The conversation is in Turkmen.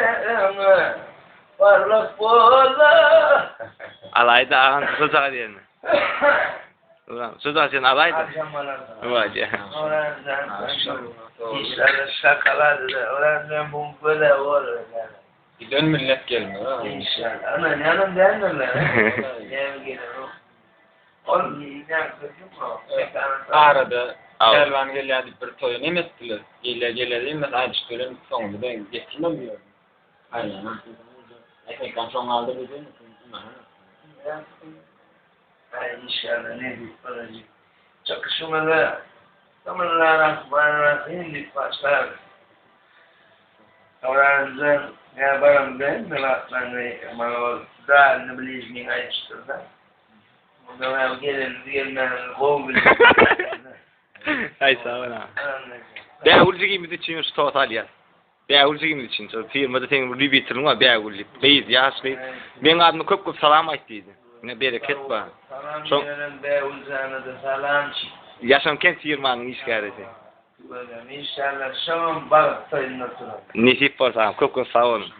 Öňe barlyk bola. Alaýda agam şo jaga diýende. Şo jaga sen alaýda. İnşallah şakalar da öğrendim bu böyle olur. Giden millet gelmez. İnşallah. Ana yanım gelmiyorlar. Ne gelir o? Ol ne Arada Pälwan gelýär diýip bir toýa neme etdiler. Gelýär gelýär diýmez aýdyşyp gelen soňunda ben getirmem diýýär. Aýlanam. Ähmekam şoň aldy diýdi. Ay inşallah ne diýip bolajak. Çykyşymyza Bismillahirrahmanirrahim diýip başlarys. Öwrendim, ne baram ben, ne maňa ol dälini bližniň aýdyşdyrda. Ondan hem geleni gelmänini gowy bilýän. Aý sag bol aga. Bägül jigimiz üçin şu tort alýas. Bägül jigimiz üçin şol firmada seň bir lübiteriň bar Bägül diýip. Gyz, ýaş gyz. Meň adyma köp köp salam aýt diýdi. Ine bereket bar. Salam beren Bägül jana-da salam. Ýaşamkent firmanyň işgärisi. Tüweleme inşallah şoňam bagt toýunda oturarys. Nesip bolsa agam köp köp sag boluň.